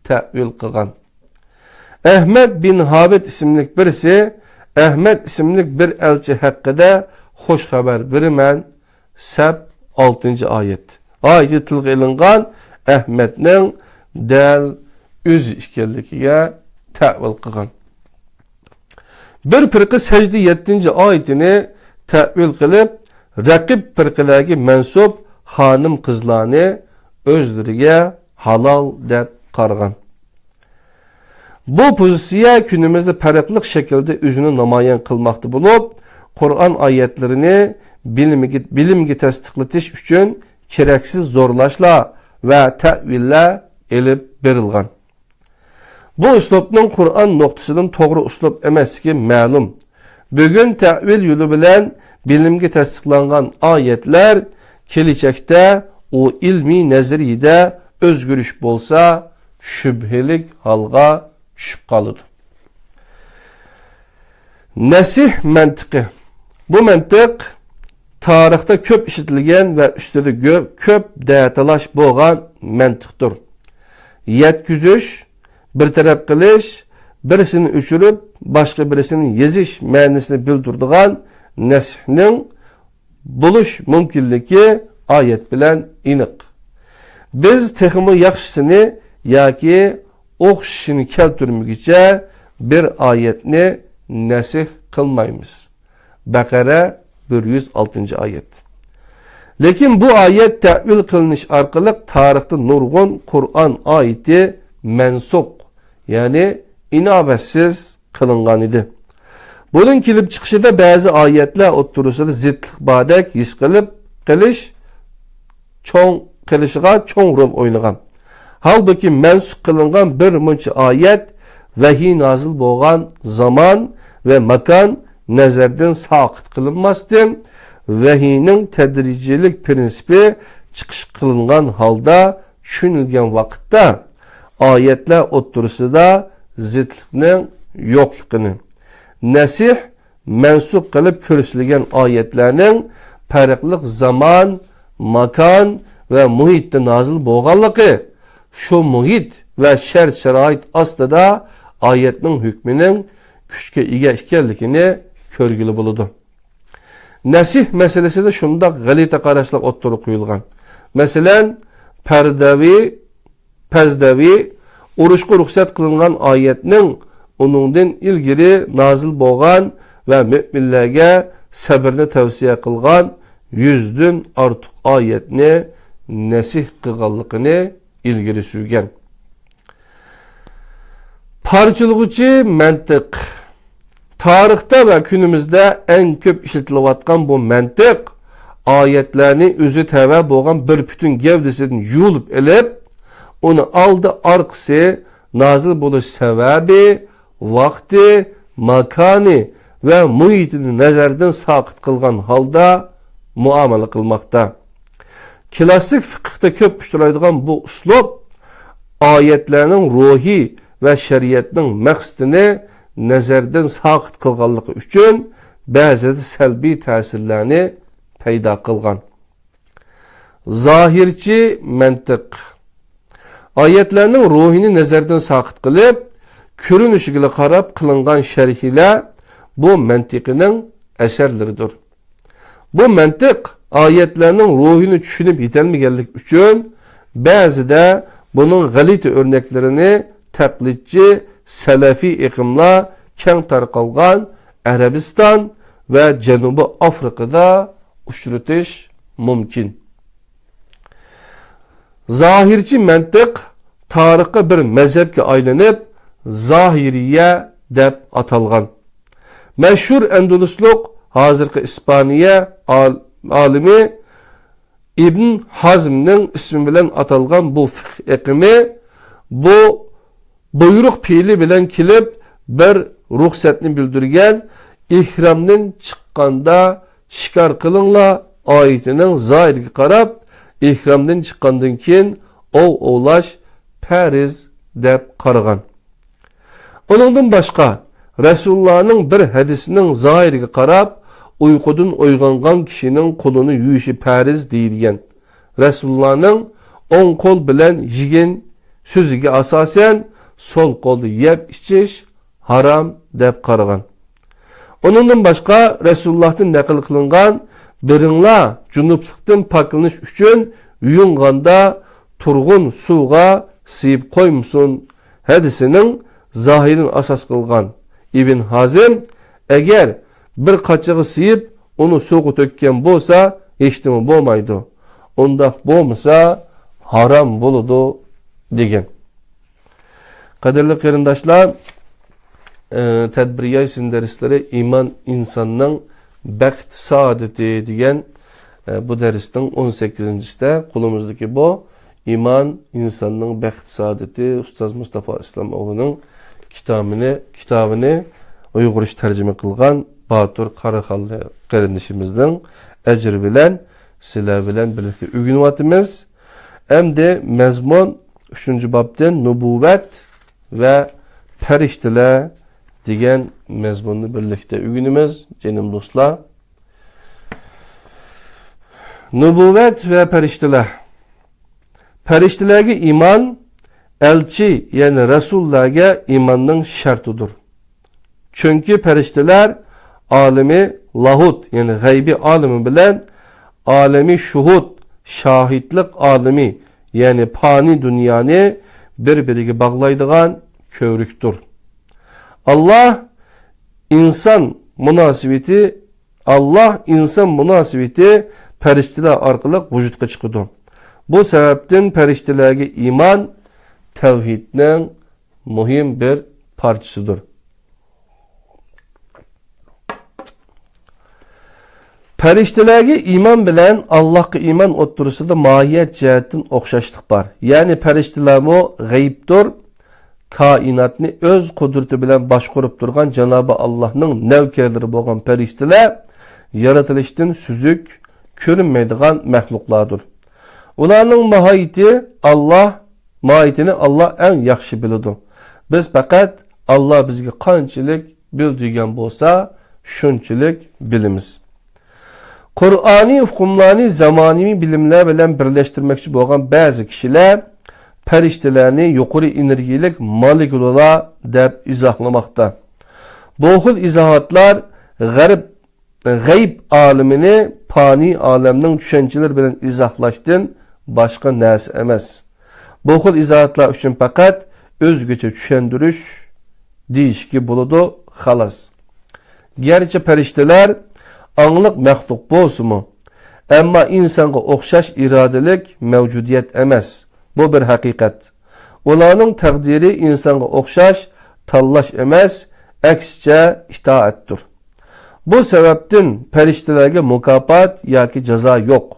تەئۋىل قىلغان. ئەھمەد بىن ھابىت ئىسىملىك بىرسى ئەھمەد ئىسىملىك بىر ئەلچى ھەققىدە خۇش خەۋەر بېرىمەن، سەپ ئالتىنچى ئايەت. ئايىتى تىلغا ئېلىنغان ئەھمەدنىڭ دەل ئۆزى ئىكەنلىكىگە تەئۋىل قىلغان. بىر پىرقە سەجدە يەتتىنچى ئايىتىنى تەئۋىل قىلىپ، رەقىب پىرقىلەرگە مەنسۇپ خانىم-قىزلارنى ئۆزلىرىگە ھالال دەپ قارىغان. بۇ پوزىتسىيە كۈنىمىزدە پەرقلىق شەكىلدە ئۆزىنى نامايان قىلماقتا بولۇپ، قۇرئان ئايەتلىرىنى بىلىمگە، بىلىمگە تەستىقلىتىش ئۈچۈن كېرەكسىز زورلاشلار ۋە تەئۋىللەر ئېلىپ بېرىلغان. بۇ ئۇسلۇبنىڭ قۇرئان نۇقتىسىدىن توغرا ئۇسلۇب ئەمەسلىكى مەلۇم. بۈگۈن تەئۋىل يولى بىلەن بىلىمگە تەستىقلانغان ئايەتلەر كېلىچەكتە ئۇ ئىلمىي نەزەرىيىدە ئۆزگىرىش بولسا، شۈبھىلىك ھالغا چۈشۈپ قالىدۇ. نەسىھ مەنتىقى. بۇ مەنتىق تارىختا كۆپ ئىشلىتىلگەن ۋە ئۈستىدە گۆ-، كۆپ دەتالاش بولغان مەنتىقتۇر. يەتكۈزۈش، بىر تەرەپ قىلىش، بىرسىنى ئۆچۈرۈپ، باشقا بىرسىنى يېزىش مەنىسىنى بىلدۈرىدىغان نەسىھنىڭ بولۇش مۇمكىنلىكى ئايەت بىلەن ئېنىق. بىز تېخىمۇ ياخشىسىنى ياكى ئوخشىشىنى كەلتۈرمىگۈچە بىر ئايەتنى نەسىھ قىلمايمىز. بەقەرە، بىر يۈز ئالتىنچى ئايەت. لېكىن بۇ ئايەت تەئۋىل قىلىنىش ئارقىلىق تارىختا نۇرغۇن قۇرئان ئايىتى مەنسۇخ، يەنى ئىناۋەتسىز قىلىنغان ئىدى. بۇنىڭ كېلىپ چىقىشىدا بەزى ئايەتلەر ئوتتۇرىسىدا زىتلىق باردەك ھېس قىلىپ قېلىش چوڭ، قېلىشىغا چوڭ رول ئوينىغان. ھالبۇكى، مەنسۇخ قىلىنغان بىر مۇنچە ئايەت ۋەھىي نازىل بولغان زامان ۋە ماكان نەزەردىن ساقىت قىلىنماستىن، ۋەھىينىڭ تەدرىجىيلىك پىرىنسىپى چىقىش قىلىنغان ھالدا چۈشىنىلگەن ۋاقىتتا، ئايەتلەر ئوتتۇرىسىدا زىتلىقنىڭ يوقلۇقىنى، نەسىھ مەنسۇخ قىلىپ كۆرسىتىلگەن ئايەتلەرنىڭ پەرقلىق زامان، ماكان ۋە مۇھىتتا نازىل بولغانلىقى، شۇ مۇھىت ۋە شەرت-شارائىت ئاستىدا ئايەتنىڭ ھۆكمىنىڭ كۈچكە ئىگە ئىكەنلىكىنى كۆرگىلى بولىدۇ. نەسىھ مەسىلىسىدە شۇنداق غەلىتە قاراشلار ئوتتۇرىغا قويۇلغان. مەسىلەن، پەردەۋى پەزدەۋى، ئۇرۇشقا رۇخسەت قىلىنغان ئايەتنىڭ ئۇنىڭدىن ئىلگىرى نازىل بولغان ۋە مۆمىنلەرگە سەبرنى تەۋسىيە قىلغان يۈزدىن ئارتۇق ئايەتنى نەسىھ قىلغانلىقىنى ئىلگىرى سۈرگەن. پارچىلىغۇچى مەنتىق. تارىختا ۋە كۈنىمىزدە ئەڭ كۆپ ئىشلىتىلىۋاتقان بۇ مەنتىق ئايەتلەرنى ئۆزى تەۋە بولغان بىر پۈتۈن گەۋدىسىدىن يۇلۇپ ئېلىپ، ئۇنى ئالدى ئارقىسى، نازىل بولۇش سەۋەبى، ۋاقتى، ماكانى ۋە مۇھىتىنى نەزەردىن ساقىت قىلغان ھالدا مۇئامىلە قىلماقتا. كلاسسىك فىقىھتا كۆپ ئۇچرايدىغان بۇ ئۇسلۇب ئايەتلەرنىڭ روھى ۋە شەرىئەتنىڭ مەقسىتىنى نەزەردىن ساقىت قىلغانلىقى ئۈچۈن بەزىدە سەلبىي تەسىرلەرنى پەيدا قىلغان. زاھىرچى مەنتىق. ئايەتلەرنىڭ روھىنى نەزەردىن ساقىت قىلىپ، كۆرۈنۈشىگىلا قاراپ قىلىنغان شەرھلەر بۇ مەنتىقنىڭ ئەسەرلىرىدۇر. بۇ مەنتىق ئايەتلەرنىڭ روھىنى چۈشىنىپ يېتەلمىگەنلىكى ئۈچۈن، بەزىدە بۇنىڭ غەلىتە ئۆرنەكلىرىنى تەقلىدچى سەلەفىي ئېقىملار كەڭ تارقالغان ئەرەبىستان ۋە جەنۇبىي ئافرىقىدا ئۇچرىتىش مۇمكىن. زاھىرچى مەنتىق تارىخقا بىر مەزھەپكە ئايلىنىپ، زاھىرىيە دەپ ئاتالغان. مەشھۇر ئەندۇلۇسلۇق، ھازىرقى ئىسپانىيە ئال-، ئالىمى ئىبن ھازمنىڭ ئىسمى بىلەن ئاتالغان بۇ فىقھ ئېقىمى، بۇ بۇيرۇق پېئلى بىلەن كېلىپ، بىر رۇخسەتنى بىلدۈرگەن، ئېھرامدىن چىققاندا شىكار قىلىڭلار ئايىتىنىڭ زاھىرىگە قاراپ، ئېھرامدىن چىققاندىن كېيىن ئوۋ ئوۋلاش پەرز دەپ قارىغان. ئۇنىڭدىن باشقا، رەسۇلۇللانىڭ بىر ھەدىسىنىڭ زاھىرىگە قاراپ، ئۇيقۇدىن ئويغانغان كىشىنىڭ قولىنى يۇيۇشى پەرز دېيىلگەن. رەسۇلۇللانىڭ ئوڭ قول بىلەن يېگىن سۆزىگە ئاساسەن، سول قولدا يەپ ئىچىش ھارام دەپ قارىغان. ئۇنىڭدىن باشقا رەسۇلۇللاھتىن نەقىل قىلىنغان «بىرىڭلار جۇنۇپلۇقتىن پاكلىنىش ئۈچۈن يۇيۇنغاندا تۇرغۇن سۇغا سىيىپ قويمىسۇن» ھەدىسىنىڭ زاھىرىنى ئاساس قىلغان ئىبن ھازىم، ئەگەر بىر قاچىغا سىيىپ، ئۇنى سۇغا تۆككەن بولسا، ھېچنېمە بولمايدۇ. ئۇنداق بولمىسا، ھارام بولىدۇ، دېگەن. قەدىرلىك قېرىنداشلار، ئە، تەدبىر يايسىن دەرسلىرى ئىمان ئىنساننىڭ بەخت سائادىتى دېگەن، ئە، بۇ دەرسنىڭ ئون سەككىزىنچىسىدە. قولىمىزدىكى بۇ ئىمان ئىنساننىڭ بەخت سائادىتى ئۇستاز مۇستافا ئىسلام ئوغلىنىڭ كىتابىنى، كىتابىنى ئۇيغۇرچە تەرجىمە قىلغان باتۇر قاراخانلى قېرىندىشىمىزنىڭ ئەجرى بىلەن سىلەر بىلەن بىرلىكتە ئۆگىنىۋاتىمىز. ئەمدى مەزمۇن ئۈچىنچى بابتىن نۇبۇۋۋەت ۋە پەرىشتىلەر دېگەن مەزمۇننى بىرلىكتە ئۆگىنىمىز، جېنىم دوستلار. نۇبۇۋۋەت ۋە پەرىشتىلەر. پەرىشتىلەرگە ئىمان ئەلچى، يەنى رەسۇللارغا ئىماننىڭ شەرتىدۇر. چۈنكى پەرىشتىلەر ئالىمى لاھۇت، يەنى غەيبىي ئالىمى بىلەن ئالىمى شۇھۇد، شاھىتلىق ئالىمى، يەنى پانىي دۇنيانى بىر-بىرىگە باغلايدىغان كۆۋرۈكتۇر. ئاللا ئىنسان مۇناسىۋىتى، ئاللا ئىنسان مۇناسىۋىتى پەرىشتىلەر ئارقىلىق ۋۇجۇدقا چىقىدۇ. بۇ سەۋەبتىن پەرىشتىلەرگە ئىمان تەۋھىدنىڭ مۇھىم بىر پارچىسىدۇر. پەرىشتىلەرگە ئىمان بىلەن ئاللاھقا ئىمان ئوتتۇرىسىدا ماھىيەت جەھەتتىن ئوخشاشلىق بار. يەنى پەرىشتىلەرمۇ غەيىبتۇر، كائىناتنى ئۆز قۇدرىتى بىلەن باشقۇرۇپ تۇرغان جانابى ئاللاھنىڭ نەۋكەرلىرى بولغان پەرىشتىلەر يارىتىلىشتىن سۈزۈك، كۆرۈنمەيدىغان مەخلۇقلاردۇر. ئۇلارنىڭ ماھىيىتى ئاللا، ماھىيىتىنى ئاللا ئەڭ ياخشى بىلىدۇ. بىز پەقەت ئاللا بىزگە قانچىلىك بىل دېگەن بولسا، شۇنچىلىك بىلىمىز. قۇرئانىي ئۇقۇملارنى زامانىۋى بىلىملەر بىلەن بىرلەشتۈرمەكچى بولغان بەزى كىشىلەر پەرىشتىلەرنى يۇقىرى ئېنېرگىيىلىك مولېكۇلىلار دەپ ئىزاھلىماقتا. بۇ خىل ئىزاھاتلار غەرب، غەيب ئالىمىنى پانىي ئالەمنىڭ چۈشەنچىلىرى بىلەن ئىزاھلاشتىن باشقا نەرسە ئەمەس. بۇ خىل ئىزاھاتلار ئۈچۈن پەقەت ئۆزگىچە چۈشەندۈرۈش دېيىشكە بولىدۇ، خالاس. گەرچە پەرىشتىلەر ئاڭلىق مەخلۇق بولسىمۇ، ئەمما ئىنسانغا ئوخشاش ئىرادىلىك مەۋجۇدىيەت ئەمەس. بۇ بىر ھەقىقەت. ئۇلارنىڭ تەقدىرى ئىنسانغا ئوخشاش تاللاش ئەمەس، ئەكسىچە ئىتائەتتۇر. بۇ سەۋەبتىن پەرىشتىلەرگە مۇكاپات ياكى جازا يوق.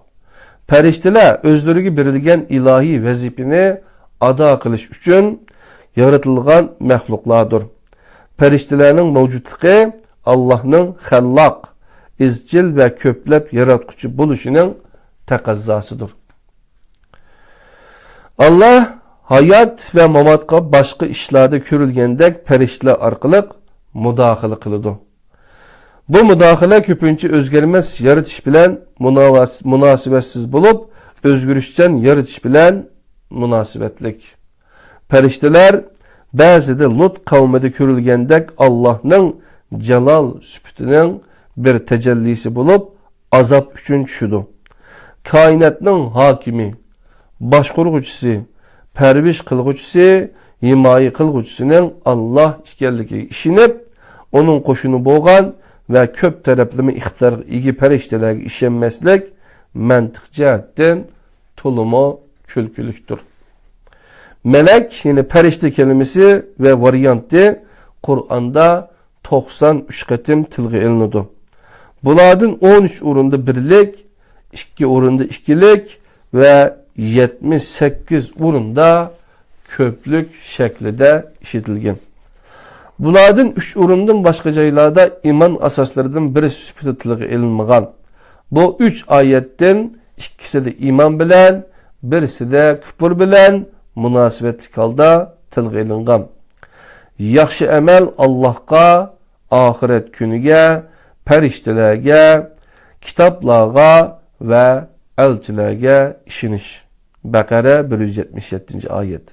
پەرىشتىلەر ئۆزلىرىگە بېرىلگەن ئىلاھىي ۋەزىپىنى ئادا قىلىش ئۈچۈن يارىتىلغان مەخلۇقلاردۇر. پەرىشتىلەرنىڭ مەۋجۇتلۇقى ئاللاھنىڭ خەللاق، ئىزچىل ۋە كۆپلەپ ياراتقۇچى بولۇشىنىڭ تەقەززاسىدۇر. ئاللا ھايات ۋە ماماتقا باشقا ئىشلاردا كۆرۈلگەندەك پەرىشتىلەر ئارقىلىق مۇداخىلە قىلىدۇ. بۇ مۇداخىلە كۆپىنچە ئۆزگەرمەس يارىتىش بىلەن مۇناۋاس-، مۇناسىۋەتسىز بولۇپ، ئۆزگىرىشچان يارىتىش بىلەن مۇناسىۋەتلىك. پەرىشتىلەر بەزىدە لۇت قەۋمىدە كۆرۈلگەندەك ئاللاھنىڭ جالال سۈپىتىنىڭ بىر تەجەللىسى بولۇپ، ئازاب ئۈچۈن چۈشىدۇ. كائىناتنىڭ ھاكىمى، باشقۇرغۇچىسى، پەرۋىش قىلغۇچىسى، ھىمايە قىلغۇچىسىنىڭ ئاللاھ ئىكەنلىكىگە ئىشىنىپ، ئۇنىڭ قوشۇنى بولغان ۋە كۆپ تەرەپلىمە ئىقتىدارغا ئىگە پەرىشتىلەرگە ئىشەنمەسلىك مەنتىق جەھەتتىن تولىمۇ كۈلكىلىكتۇر. مەلەك، يەنى پەرىشتە كەلىمىسى ۋە ۋارىيانتى قۇرئاندا توقسان ئۈچ قېتىم تىلغا ئېلىنىدۇ. بۇلاردىن ئون ئۈچ ئورۇندا بىرلىك، ئىككى ئورۇندا ئىككىلىك ۋە يەتمىش سەككىز ئورۇندا كۆپلۈك شەكلىدە ئىشلىتىلگەن. بۇلاردىن ئۈچ ئورۇندىن باشقا جايلاردا ئىمان ئاساسلىرىدىن بىرسى سۈپىتىدە تىلغا ئېلىنمىغان. بۇ ئۈچ ئايەتتىن ئىككىسىدە ئىمان بىلەن، بىرسىدە كۇپۇر بىلەن مۇناسىۋەتلىك ھالدا تىلغا ئېلىنغان. ياخشى ئەمەل ئاللاھقا، ئاخىرەت كۈنىگە، پەرىشتىلەرگە، كىتابلارغا ۋە ئەلچىلەرگە ئىشىنىش. بەقەرە بىر يۈز يەتمىش يەتتىنچى ئايەت.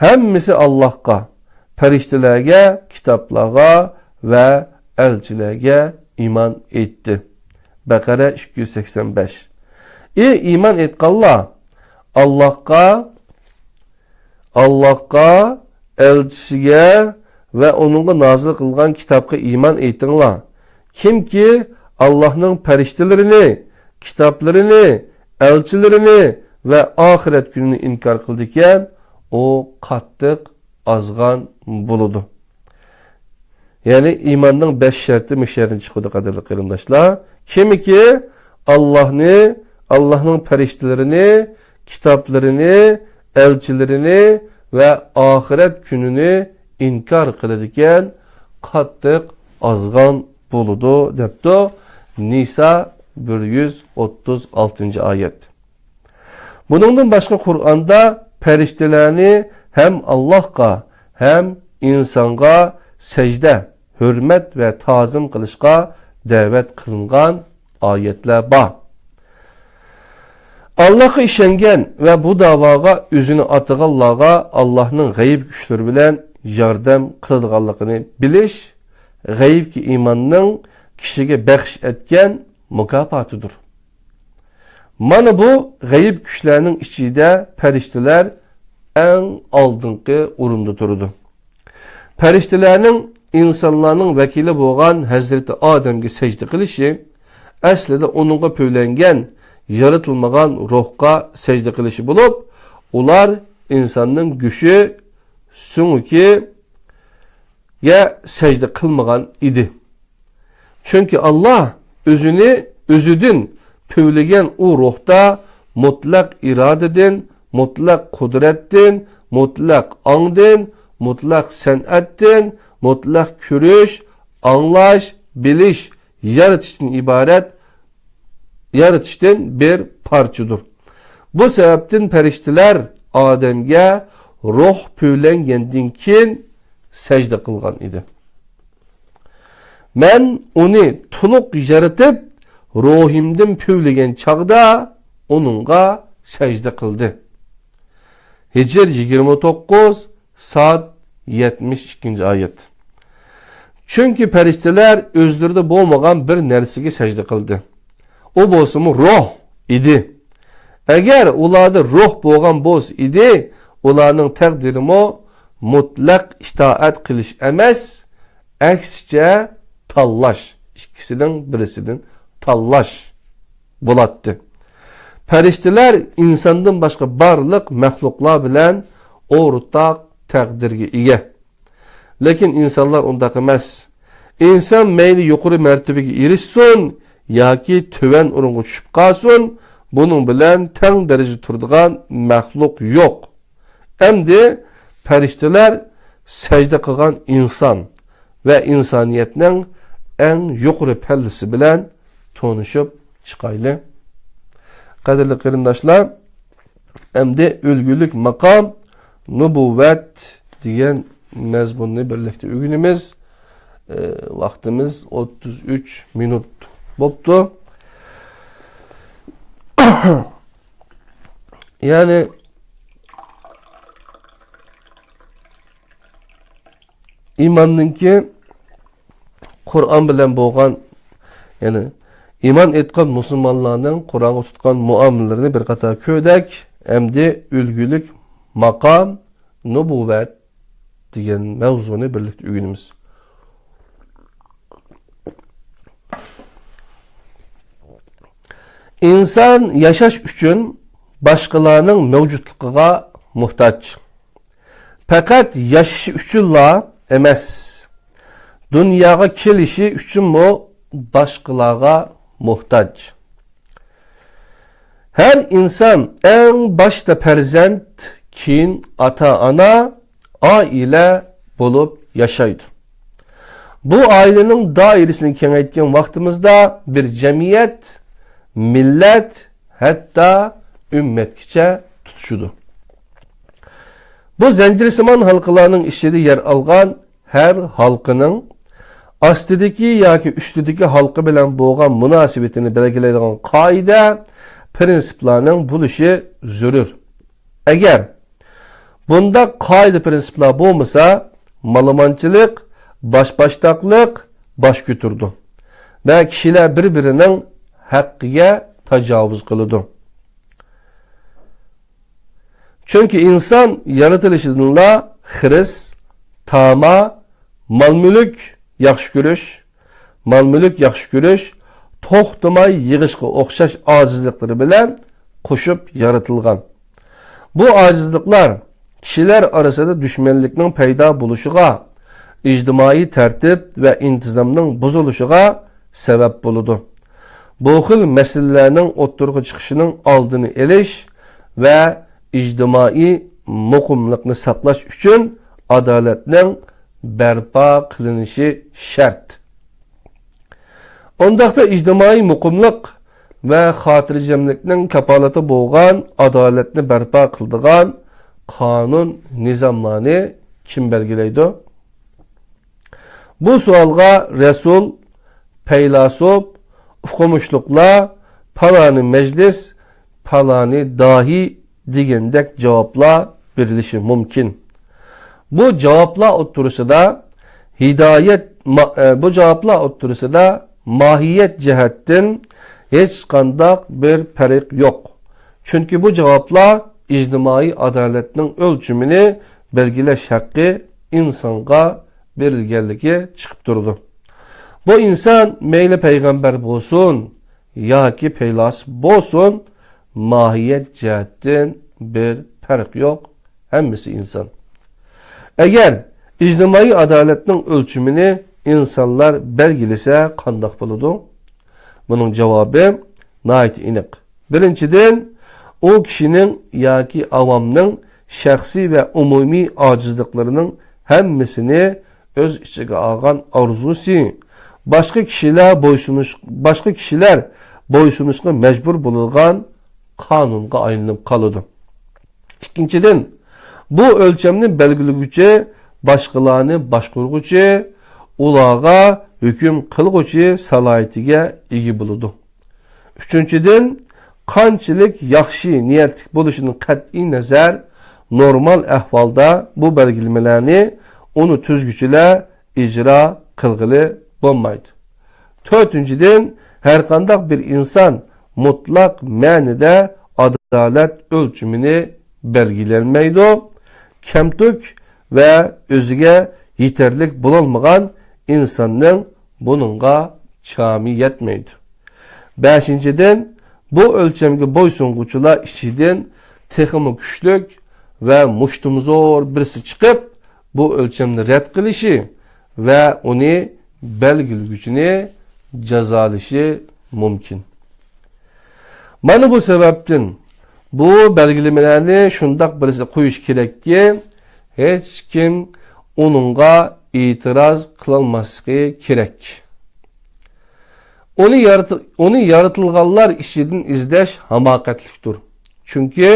ھەممىسى ئاللاھقا، پەرىشتىلەرگە، كىتابلارغا ۋە ئەلچىلەرگە ئىمان ئېيتتى. بەقەرە ئىككى يۈز سەكسەن بەش. ئى ئىمان ئېيتقانلار! ئاللاھقا، ئاللاھقا، ئەلچىسىگە ۋە ئۇنىڭغا نازىل قىلغان كىتابقا ئىمان ئېيتىڭلار. كىمكى ئاللاھنىڭ پەرىشتىلىرىنى، كىتابلىرىنى، ئەلچىلىرىنى ۋە ئاخىرەت كۈنىنى ئىنكار قىلىدىكەن، ئۇ قاتتىق ئازغان بولىدۇ. يەنى ئىماننىڭ بەش شەرتى مۇشۇ يەردىن چىقىدۇ، قەدىرلىك قېرىنداشلار. كىمكى ئاللاھنى، ئاللاھنىڭ پەرىشتىلىرىنى، كىتابلىرىنى، ئەلچىلىرىنى ۋە ئاخىرەت كۈنىنى ئىنكار قىلىدىكەن، قاتتىق ئازغان بولىدۇ، دەپتۇ. نىسا بىر يۈز ئوتتۇز ئالتىنچى ئايەت. بۇنىڭدىن باشقا قۇرئاندا پەرىشتىلەرنى ھەم ئاللاھقا، ھەم ئىنسانغا سەجدە، ھۆرمەت ۋە تازىم قىلىشقا دەۋەت قىلىنغان ئايەتلەر بار. ئاللاھقا ئىشەنگەن ۋە بۇ داۋاغا ئۆزىنى ئاتىغانلارغا ئاللاھنىڭ غەيىب كۈچلىرى بىلەن ياردەم قىلىدىغانلىقىنى بىلىش غەيىبكى ئىماننىڭ كىشىگە بەخش ئەتكەن مۇكاپاتىدۇر. مانا بۇ غەيىب كۈچلەرنىڭ ئىچىدە پەرىشتىلەر ئەڭ ئالدىنقى ئورۇندا تۇرىدۇ. پەرىشتىلەرنىڭ ئىنسانلارنىڭ ۋەكىلى بولغان ھەزرىتى ئادەمگە سەجدە قىلىشى ئەسلىدە ئۇنىڭغا پۈۋلەنگەن يارىتىلمىغان روھقا سەجدە قىلىشى بولۇپ، ئۇلار ئىنساننىڭ گۆشى، سۆڭىكى، گە سەجدە قىلمىغان ئىدى. چۈنكى ئاللاھ ئۆزىنى ئۆزىدىن پۈۋلىگەن ئۇ روھتا مۇتلەق ئىرادىدىن، مۇتلەق قۇدرەتتىن، مۇتلەق ئاڭدىن، مۇتلەق سەنئەتتىن، مۇتلەق كۆرۈش، ئاڭلاش، بىلىش، يارىتىشتىن ئىبارەت، يارىتىشتىن بىر پارچىدۇر. بۇ سەۋەبتىن پەرىشتىلەر ئادەمگە روھ پۈۋلەنگەندىن كېيىن سەجدە قىلغان ئىدى. مەن ئۇنى تولۇق يارىتىپ، روھىمدىن پۈۋلىگەن چاغدا ئۇنىڭغا سەجدە قىلدى. ھىجر يىگىرمە توققۇز، ساد يەتمىش ئىككىنچى ئايەت. چۈنكى پەرىشتىلەر ئۆزلىرىدە بولمىغان بىر نەرسىگە سەجدە قىلدى. ئۇ بولسىمۇ روھ ئىدى. ئەگەر ئۇلاردا روھ بولغان بولسا ئىدى، ئۇلارنىڭ تەقدىرىمۇ مۇتلەق ئىتائەت قىلىش ئەمەس، ئەكسىچە تاللاش، ئىككىسىنىڭ بىرسىدىن تاللاش بولاتتى. پەرىشتىلەر ئىنساندىن باشقا بارلىق مەخلۇقلار بىلەن ئورتاق تەقدىرگە ئىگە. لېكىن ئىنسانلار ئۇنداق ئەمەس. ئىنسان مەيلى يۇقىرى مەرتىۋىگە ئېرىشسۇن ياكى تۆۋەن ئورۇنغا چۈشۈپ قالسۇن، بۇنىڭ بىلەن تەڭ دەرىجىدە تۇرىدىغان مەخلۇق يوق. ئەمدى پەرىشتىلەر سەجدە قىلغان ئىنسان ۋە ئىنسانىيەتنىڭ ئەڭ يۇقىرى پەللىسى بىلەن تونۇشۇپ چىقايلى. قەدىرلىك قېرىنداشلار، ئەمدى ئۈلگىلىك ماقام نۇبۇۋۋەت دېگەن مەزمۇننى بىرلىكتە ئۆگىنىمىز. ئى، ۋاقتىمىز ئوتتۇز ئۈچ مىنۇت بوپتۇ. يەنى ئىماننىڭكى قۇرئان بىلەن بولغان، يەنى ئىمان ئېيتقان مۇسۇلمانلارنىڭ قۇرئانغا تۇتقان مۇئامىلىلىرىنى بىر قاتار كۆردۇق. ئەمدى ئۈلگىلىك ماقام نۇبۇۋۋەت دېگەن مەۋزۇنى بىرلىكتە ئۆگىنىمىز. ئىنسان ياشاش ئۈچۈن باشقىلارنىڭ مەۋجۇتلۇقىغا موھتاج. پەقەت ياشىشى ئۈچۈنلا ئەمەس، دۇنياغا كېلىشى ئۈچۈنمۇ باشقىلارغا موھتاج. ھەر ئىنسان ئەڭ باشتا پەرزەنت، كېيىن ئاتا-ئانا، ئائىلە بولۇپ ياشايدۇ. بۇ ئائىلىنىڭ دائىرىسىنى كېڭەيتكەن ۋاقتىمىزدا بىر جەمئىيەت، مىللەت، ھەتتا ئۈممەتكىچە تۇتىشىدۇ. بۇ زەنجىرسىمان ھالقىلارنىڭ ئىچىدە يەر ئالغان ھەر ھالقىنىڭ ئاستىدىكى ياكى ئۈستىدىكى ھالقا بىلەن بولغان مۇناسىۋىتىنى بەلگىلەيدىغان قائىدە، پىرىنسىپلارنىڭ بولۇشى زۆرۈر. ئەگەر بۇنداق قائىدە-پىرىنسىپلار بولمىسا، مالىمانچىلىق، باشباشتاقلىق باش كۆتۈرىدۇ ۋە كىشىلەر بىر-بىرىنىڭ ھەققىگە تاجاۋۇز قىلىدۇ. چۈنكى ئىنسان يارىتىلىشىدىنلا خىرىس، تاما، مال-مۈلۈك ياخشى كۆرۈش، مال-مۈلۈك ياخشى كۆرۈش، توختىماي يىغىشقا ئوخشاش ئاجىزلىقلىرى بىلەن قوشۇپ يارىتىلغان. بۇ ئاجىزلىقلار كىشىلەر ئارىسىدا دۈشمەنلىكنىڭ پەيدا بولۇشىغا، ئىجتىمائىي تەرتىپ ۋە ئىنتىزامنىڭ بۇزۇلۇشىغا سەۋەب بولىدۇ. بۇ خىل مەسىلىلەرنىڭ ئوتتۇرىغا چىقىشىنىڭ ئالدىنى ئېلىش ۋە ئىجتىمائىي مۇقىملىقنى ساقلاش ئۈچۈن ئادالەتنىڭ بەرپا قىلىنىشى شەرت. ئۇنداقتا ئىجتىمائىي مۇقىملىق ۋە خاتىرجەملىكنىڭ كاپالىتى بولغان ئادالەتنى بەرپا قىلىدىغان قانۇن-نىزاملارنى كىم بەلگىلەيدۇ؟ بۇ سوئالغا رەسۇل، پەيلاسوپ، ئوقۇمۇشلۇقلار، پالانى مەجلىس، پالانى داھىي دېگەندەك جاۋابلار بېرىلىشى مۇمكىن. بۇ جاۋابلار ئوتتۇرىسىدا ھىدايەت، ما-، ئە، بۇ جاۋابلار ئوتتۇرىسىدا ماھىيەت جەھەتتىن ھېچقانداق بىر پەرق يوق. چۈنكى بۇ جاۋابلار ئىجتىمائىي ئادالەتنىڭ ئۆلچىمىنى بەلگىلەش ھەققى ئىنسانغا بېرىلگەنلىكى چىقىپ تۇرىدۇ. بۇ ئىنسان مەيلى پەيغەمبەر بولسۇن ياكى پەيلاسوپ بولسۇن، ماھىيەت جەھەتتىن بىر پەرق يوق، ھەممىسى ئىنسان. ئەگەر ئىجتىمائىي ئادالەتنىڭ ئۆلچىمىنى ئىنسانلار بەلگىلىسە قانداق بولىدۇ؟ بۇنىڭ جاۋابى ناھايىتى ئېنىق. بىرىنچىدىن، ئۇ كىشىنىڭ ياكى ئاۋامنىڭ شەخسىي ۋە ئومۇمىي ئاجىزلىقلىرىنىڭ ھەممىسىنى ئۆز ئىچىگە ئالغان ئارزۇسى، باشقا كىشىلەر بويسۇنۇش-، باشقا كىشىلەر بويسۇنۇشقا مەجبۇر بولىدىغان قانۇنغا ئايلىنىپ قالىدۇ. ئىككىنچىدىن، بۇ ئۆلچەمنى بەلگىلىگۈچى، باشقىلارنى باشقۇرغۇچى، ئۇلارغا ھۆكۈم قىلغۇچى سالاھىيىتىگە ئىگە بولىدۇ. ئۈچىنچىدىن، قانچىلىك ياخشى نىيەتلىك بولۇشىدىن قەتئىي نەزەر، نورمال ئەھۋالدا بۇ بەلگىلىمىلەرنى ئۇنى تۈزگۈچىلەر ئىجرا قىلغىلى بولمايدۇ. تۆتىنچىدىن، ھەرقانداق بىر ئىنسان مۇتلەق مەنىدە ئادالەت ئۆلچىمىنى بەلگىلىيەلمەيدۇ. كەمتۈك ۋە ئۆزىگە يېتەرلىك بولالمىغان ئىنساننىڭ بۇنىڭغا چامى يەتمەيدۇ. بەشىنچىدىن، بۇ ئۆلچەمگە بويسۇنغۇچىلار ئىچىدىن تېخىمۇ كۈچلۈك ۋە مۇشتۇمزور بىرسى چىقىپ، بۇ ئۆلچەمنى رەت قىلىشى ۋە ئۇنى بەلگىلىگۈچىنى جازالىشى مۇمكىن. مانا بۇ سەۋەبتىن بۇ بەلگىلىمىلەرنى شۇنداق بىرسى قويۇش كېرەككى، ھېچكىم ئۇنىڭغا ئېتىراز قىلالماسلىقى كېرەك. ئۇنى يارىتىل-، ئۇنى يارىتىلغانلار ئىچىدىن ئىزدەش ھاماقەتلىكتۇر. چۈنكى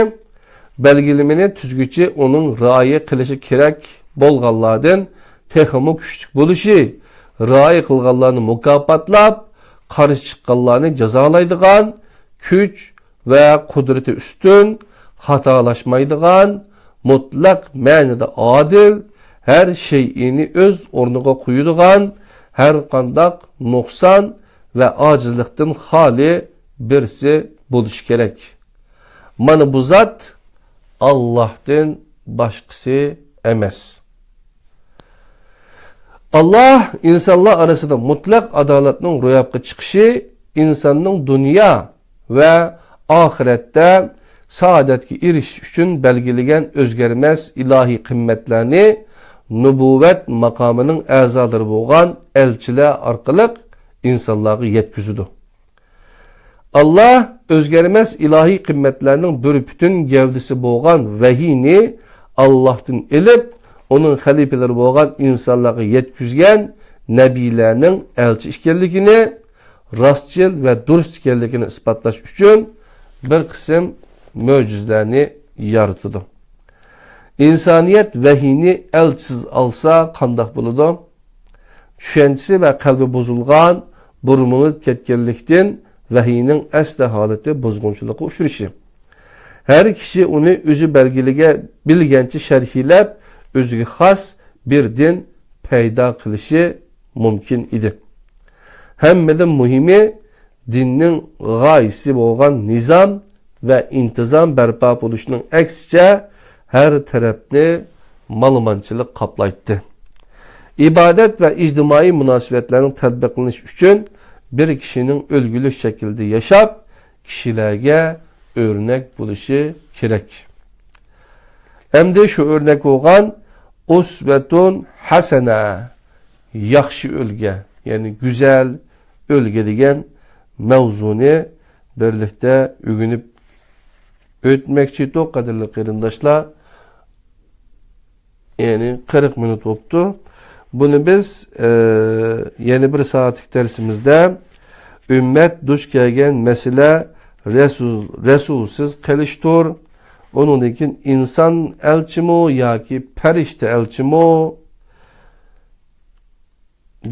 بەلگىلىمىنى تۈزگۈچى ئۇنىڭ رىئايە قىلىشى كېرەك بولغانلاردىن تېخىمۇ كۈچلۈك بولۇشى، رىئايە قىلغانلارنى مۇكاپاتلاپ، قارشى چىققانلارنى جازالايدىغان كۈچ ۋە قۇدرىتى ئۈستۈن، خاتالاشمايدىغان، مۇتلەق مەنىدە ئادىل، ھەر شەيئىنى ئۆز ئورنىغا قويىدىغان، ھەرقانداق نۇقسان ۋە ئاجىزلىقتىن خالىي بىرسى بولۇشى كېرەك. مانا بۇ زات ئاللاھتىن باشقىسى ئەمەس. ئاللاھ ئىنسانلار ئارىسىدا مۇتلەق ئادالەتنىڭ روياپقا چىقىشى، ئىنساننىڭ دۇنيا ۋە ئاخىرەتتە سائادەتكە ئېرىشىش ئۈچۈن بەلگىلىگەن ئۆزگەرمەس ئىلاھىي قىممەتلەرنى نۇبۇۋۋەت ماقامىنىڭ ئەزالىرى بولغان ئەلچىلەر ئارقىلىق ئىنسانلارغا يەتكۈزىدۇ. ئاللاھ ئۆزگەرمەس ئىلاھىي قىممەتلەرنىڭ بىر پۈتۈن گەۋدىسى بولغان ۋەھىينى ئاللاھتىن ئېلىپ، ئۇنىڭ خەلىپىلىرى بولغان ئىنسانلارغا يەتكۈزگەن نەبىيلەرنىڭ ئەلچى ئىكەنلىكىنى، راستچىل ۋە دۇرۇس ئىكەنلىكىنى ئىسپاتلاش ئۈچۈن بىر قىسىم مۆجىزىلەرنى يارىتىدۇ. ئىنسانىيەت ۋەھىينى ئەلچىسىز ئالسا قانداق بولىدۇ؟ چۈشەنچىسى ۋە قەلبى بۇزۇلغان، بۇرمىلىنىپ كەتكەنلىكتىن، ۋەھىينىڭ ئەسلى ھالىتى بۇزغۇنچىلىققا ئۇچرىشى. ھەر كىشى ئۇنى ئۆزى بەلگىلىگە بىلگەنچە شەرھلەپ، ئۆزىگە خاس بىر دىن پەيدا قىلىشى مۇمكىن ئىدى. ھەممىدىن مۇھىمى، دىننىڭ غايىسى بولغان نىزام ۋە ئىنتىزام بەرپا بولۇشنىڭ ئەكسىچە، ھەر تەرەپنى مالىمانچىلىق قاپلايتتى. ئىبادەت ۋە ئىجتىمائىي مۇناسىۋەتلەرنىڭ تەتبىقلىنىشى ئۈچۈن بىر كىشىنىڭ ئۈلگىلىك شەكىلدە ياشاپ، كىشىلەرگە ئۆرنەك بولۇشى كېرەك. ئەمدى شۇ ئۆرنەك بولغان ئۇسۋەتۇن ھەسەنە، ياخشى ئۈلگە، يەنى گۈزەل ئۈلگە دېگەن مەۋزۇنى بىرلىكتە ئۆگىنىپ ئۆتمەكچى ئىدۇق، قەدىرلىك قېرىنداشلار. يەنى قىرىق مىنۇت بوپتۇ. بۇنى بىز، ئە، يەنە بىر سائەتلىك دەرسىمىزدە ئۈممەت دۇچ كەلگەن مەسىلە رەسۇل، رەسۇلسىز قېلىشتۇر. ئۇنىڭدىن كېيىن ئىنسان ئەلچىمۇ ياكى پەرىشتە ئەلچىمۇ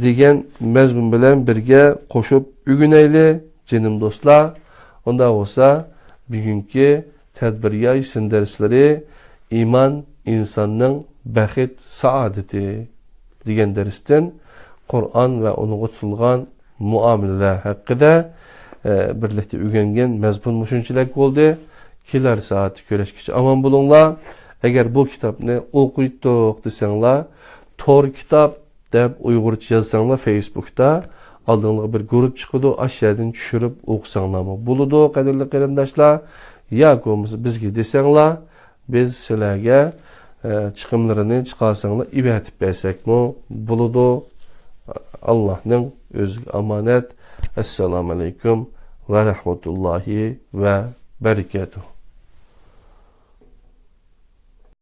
دېگەن مەزمۇن بىلەن بىرگە قوشۇپ ئۆگىنەيلى، جېنىم دوستلار. ئۇنداق بولسا، بۈگۈنكى تەدبىر ياي سىن دەرسلىرى ئىمان ئىنساننىڭ بەخت سائادىتى دېگەن دەرستىن قۇرئان ۋە ئۇنىڭغا تۇتۇلغان مۇئامىلىلەر ھەققىدە، ئە، بىرلىكتە ئۆگەنگەن مەزمۇن مۇشۇنچىلىك بولدى. كېلەر سائەتتە كۆرۈشكىچە ئامان بولۇڭلار. ئەگەر بۇ كىتابنى ئوقۇيتتۇق دېسەڭلار، تور كىتاب دەپ ئۇيغۇرچە يازساڭلار فېيسبۇكتا، ئالدىڭلارغا بىر گۇرۇپ چىقىدۇ، ئاشۇ يەردىن چۈشۈرۈپ ئوقۇساڭلارمۇ بولىدۇ، قەدىرلىك قېرىنداشلار. ياكى بولمىسا بىزگە دېسەڭلار، بىز سىلەرگە، ئە، چىقىملىرىنى چىقارساڭلار ئېۋەتىپ بەرسەكمۇ بولىدۇ. ئاللاھنىڭ ئۆزىگە ئامانەت. ئەسسالامۇ ئەلەيكۇم ۋە رەھمەتۇللاھى ۋە بەرىكاتۇھ.